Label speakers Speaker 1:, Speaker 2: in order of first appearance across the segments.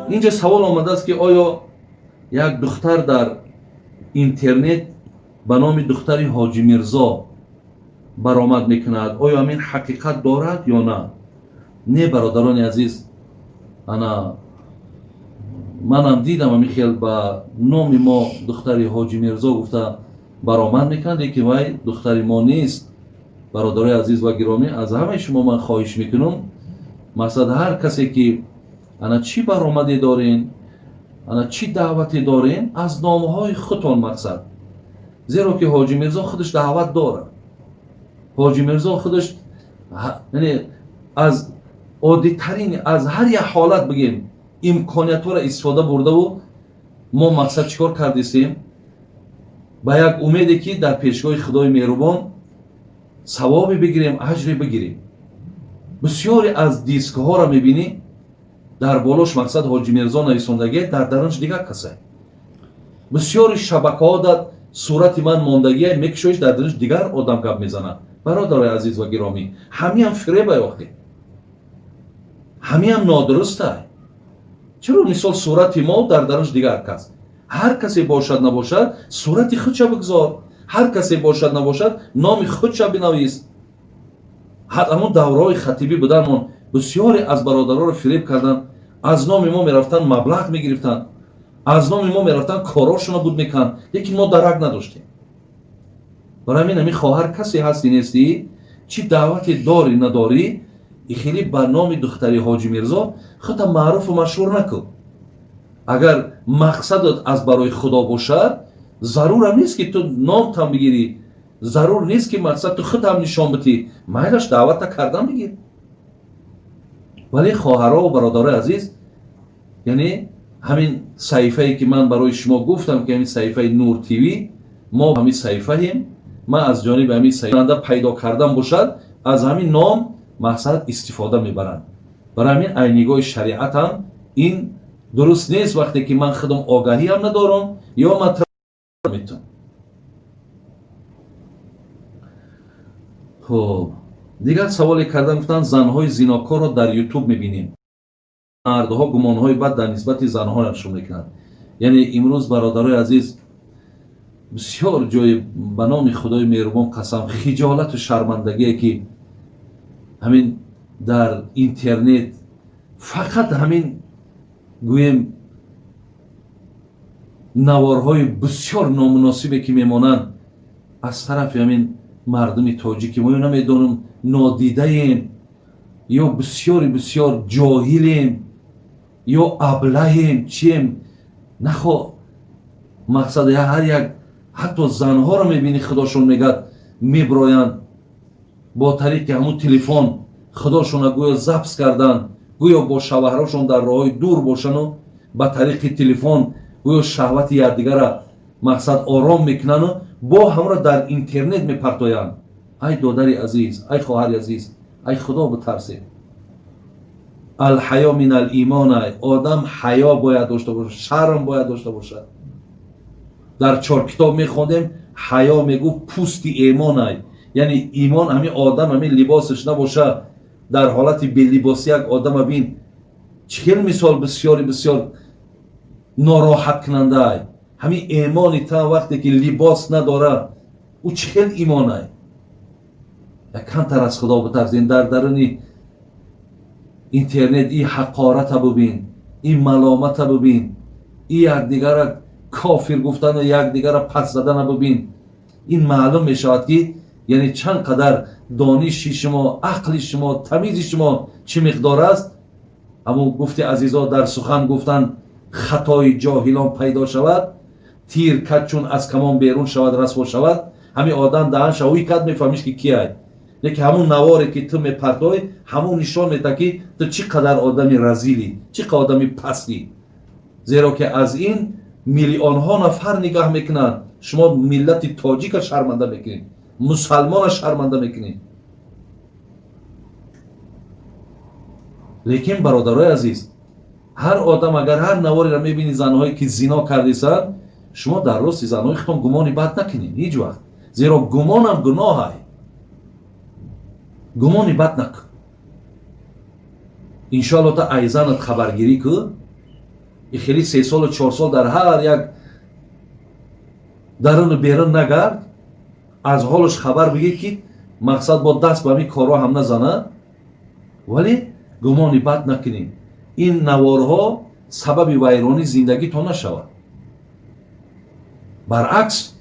Speaker 1: Инҷа савол омадааст, ки оё як духтар дар интернет ба номи духтари Ҳоҷи Мирзо баромад мекунад, оё ҳамин ҳақиқат дорад ё на? Не, бародарони азиз, ана манам дидам, ҳамин хел ба номи мо духтари Ҳоҷи Мирзо гуфта баромад мекунад, лекин вай духтари мо нест. Бародарои азиз ва гиромӣ, аз ҳамаи шумо ман хоҳиш мекунам, мақсад, ҳар касе ки ана чӣ баромаде дорен, ана чӣ даъвате дорен, аз номҳои худтон, мақсад, зеро ки Ҳоҷи Мирзо худаш даъват дорад. Ҳоҷи Мирзо худаш, яъне аз оддитарин, аз ҳар як ҳолат бигем, имкониятҳоро истифода бурдаву мо, мақсад, чӣ кор кардистем? Ба як умеде ки дар пешгоҳи Худои меҳрубон савобе бигирем, аҷре бигирем. Бисёре аз дискҳоро мебинӣ, дар болош, мақсад, Ҳоҷи Мирзо нависондагие, дар дарунаш дигар касе. Бисёри шабакаҳо дар сурати ман мондагие, мекушоиш, дар дарунаш дигар одам гап мезанад. Бародарои азиз ва гиромӣ, ҳамиам фиребай, охи ҳамиам нодурустай. Чаро, мисол, сурати мо, дар дарунаш дигар кас? Ҳар касе бошад набошад, сурати худша бигзор, ҳар касе бошад набошад, номи худша бинавис. Ҳамон давраҳои хатибӣ буданмон бисёре аз бародаронро фиреб карданд. Аз номи мо мерафтанд, маблағ мегирифтанд, аз номи мо мерафтанд, корошонро буд мекарданд, лекин мо дарак надоштем. Барои ҳамин, ҳамин хоҳар, касе ҳасти нестӣ, чӣ даъвате дорӣ надорӣ, хеле ба номи духтари Ҳоҷи Мирзо худта маъруфу машҳур накун. Агар мақсадат аз барои Худо бошад, зарурам нест, ки ту номтам бигирӣ, зарур нест, ки, мақсад, ту худам нишон битӣ. Майлаш, даъватта кардан бигир. Вале хоҳарову бародарои азиз, яъне ҳамин саҳифае ки ман барои шумо гуфтам, ки ҳамин саҳифаи Нур ТВ, мо ҳамин саҳифаем, ман аз ҷониби ҳамин саҳифа пайдо кардан бошад, аз ҳамин ном, мақсад, истифода мебаранд. Барои ҳамин, ай нигоҳи шариатам ин дуруст нест, вақте ки ман худам огаҳиам надорам ё ман метавонам. Хуб, дигар саволе кардан, гуфтанд: занҳои зинокорро дар Ютуб мебинем, мардҳо гумонҳои бад дар нисбати занҳояшон мекунанд. Яъне имрӯз, бародарои азиз, бисёр ҷои, ба номи Худои меҳрубон қасам, хиҷолату шармандагие, ки ҳамин дар интернет фақат ҳамин, гӯем, наворҳои бисёр номуносибе ки мемонанд аз тарафи ҳамин мардуми тоҷики мо. Ё намедонам, нодидаем, ё бисёри бисёр ҷоҳилем, ё аблаҳем, чием нахо. Мақсад, ҳар як, ҳатто занҳоро мебинӣ, худошон мегӯяд, меброянд бо тариқи ҳамун телефон, худошона гӯё запись кардан, гӯё бо шавҳарошон дар роҳҳои дур бошану ба тариқи телефон гӯё шаҳвати якдигара, мақсад, ором мекунану бо ҳамро дар интернет мепартоянд. Ай додари азиз, ай хоҳари азиз, ай Худо битарсед. Алҳаё мин алимон. Одам ҳаё бояд дошта бошад, шарм бояд дошта бошад. Дар чор китоб мехондем, ҳаё, мегуфт, пӯсти эмонай, яъне имон. Ҳамин одам ҳамин либосаш набоша, дар ҳолати белибосӣ як одама бин, чӣ хел, мисол, бисёри бисёр нороҳаткунандай. Ҳамин эмони та вақте ки либос надора, ӯ чӣ хел имонай? Якамтар аз Худо битарсен. Дар даруни интернет и ҳақората бубин, и маломата бубин, и якдигара кофир гуфтану якдигара пас задана бубин. Ин маълум мешавад, ки яъне чанд қадар дониши шумо, ақли шумо, тамизи шумо чӣ миқдор аст. Ҳамун гуфти азизо, дар сухан гуфтан хатои ҷоҳилон пайдо шавад, тир кад чун аз камон берун шавад, расво шавад. Ҳамин одам даҳанша ӯй кад, мефаҳмиш, ки кияй. Лекин ҳамун наворе ки ту мепартоӣ, ҳамун нишон медиҳад, ки ту чӣ қадар одами разилӣ, чӣ қадар одами пастӣ, зеро ки аз ин миллионҳо нафар нигаҳ мекунанд. Шумо миллати тоҷика шарманда мекунед, мусалмона шарманда мекунед. Лекин, бародарои азиз, ҳар одам агар ҳар навореро мебини, занҳое ки зино кардисанд, шумо дар рости занҳои худтон гумони бад накунед ҳеҷ вақт, зеро гумонам гуноҳай. Гумони бад накун. Иншоалло та айзанат хабаргирӣ ку. И хеле 3 солу 4 сол дар ҳар як даруну берун нагард, аз ҳолаш хабар бигир, ки мақсад бо даст ба ҳамин корҳо ҳам назанад. Вале гумони бад накунем, ин наворҳо сабаби вайронии зиндагитон нашавад. Баръакс,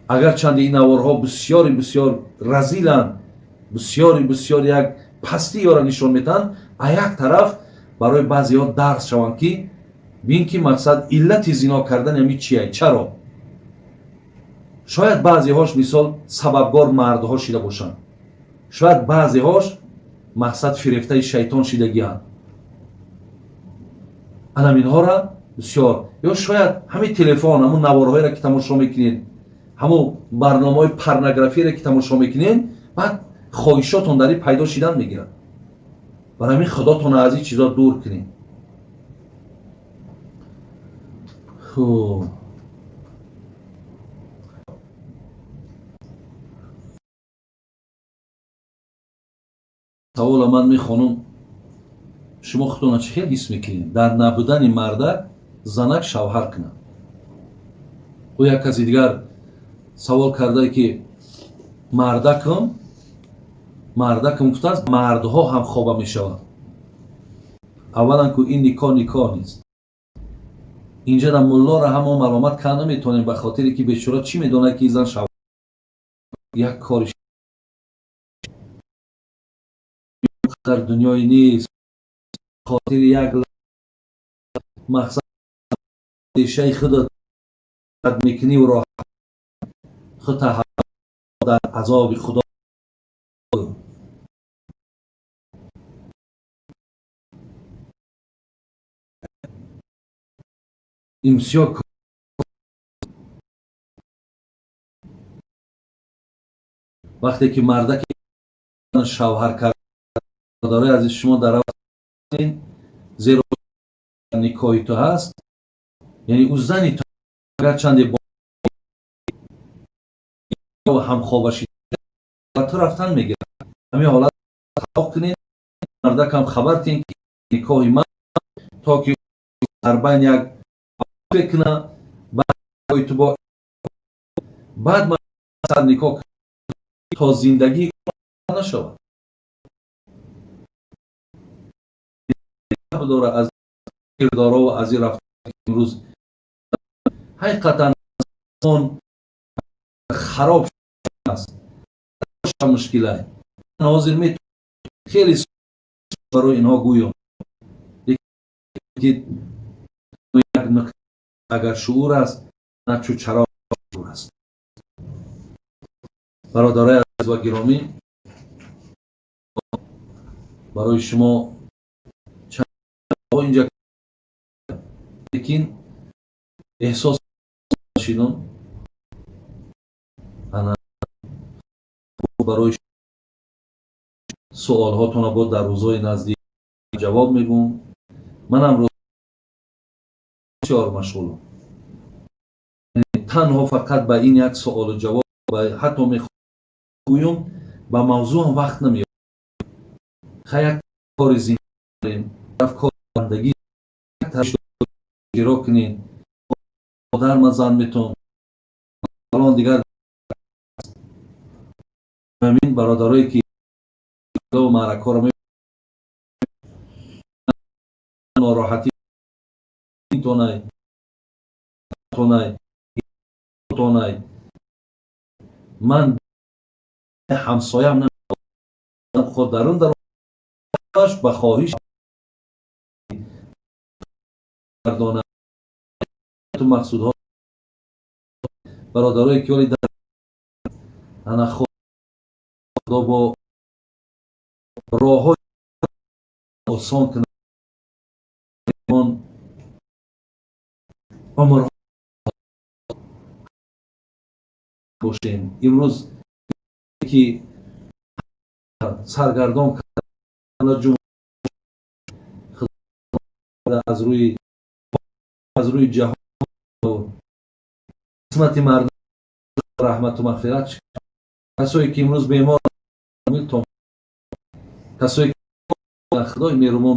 Speaker 1: агарчанде ин наворҳо бисёри бисёр разиланд, бисёри бисёр як пастиёра нишон медиҳанд, а як тараф барои баъзеҳо дарс шаванд, ки бин, ки мақсад иллати зино кардани ҳами чия, чаро. Шояд баъзеҳош, мисол, сабабгор мардҳо шида бошанд, шояд баъзеҳош мақсад фирефтаи шайтон шидагианд. Анаминҳора бисёр, ё шояд ҳамин телефон, ҳамун наворҳоеро ки тамошо мекунед, ҳамун барномаҳои порнографияро ки тамошо мекунед, баъд хоҳишотон дар ин пайдо шидан мегирад. Барои ҳамин худотонро аз ин чизо дур кунед. Хуб, савола ман мехонам. Шумо худтонро чӣ хел ҳис мекунед, дар набудани мардак занак шавҳар кунад? Ӯ як каси дигар савол кардае, ки мардакам гуфтааст, мардҳо ҳам хоба мешаванд. Аввалан, ку ин никоҳ никоҳ нест. Инҷа дар муллоро ҳамо маломат карда наметавонем, ба хотире ки бечора чӣ медонад, ки зан шав як кори дар дунёи нест. Хотири як мақсад решаи худо мекунӣ, роҳ худ дар азоби худо. Ин бисёр вақте ки мардаки шавҳар кард, бародарои азиз, шумо дар зеро никоҳи ту ҳаст, яъне ӯ зани ту, агарчанде ҳамхоба шида ту рафтан мегирад. Ҳамин ҳолат талоқ кунед, мардакам хабар тиҳед, ки никоҳи ман, то ки дар байн як куна ту бо баъд мақсад никоҳ то зиндагӣ нашавад дора аз кирдоро ва аз ин рафтор. Имрӯз ҳақиқатан он хароб аст, мушкилай. Ҳозир хеле барои инҳо гӯём, як нукта: агар шуур аст, на чу чароғ шуур аст. Бародарои азиз ва гиромӣ, барои шумо инҷа, лекин эҳсос шидам ана барои суолҳотона бо дар рӯзҳои наздик ҷавоб мегӯм. Манам бисёр машғулам, танҳо фақат ба ин як суолу ҷавоб ҳатто мегӯюм, ба мавзӯъам вақт намеёбам. Ха, як кори зиндагӣ, кори бандагӣ иштирок кунед. Модар ман зан метон дигар. Ҳамин бародарое ки маъракаҳоро нороҳатӣ тонай тонай тонай, ман ҳамсоям худ дарун дараш ба хоҳиш гардона мақсудҳо. Бародарое ки оли ана худо бо роҳҳои осон кунад, умр бошем. Имрӯз ки саргардон аз рӯи ҷаҳон қисмати мардум раҳмату мағфират. Касое ки имрӯз бемор, касое ки худои меҳрубон.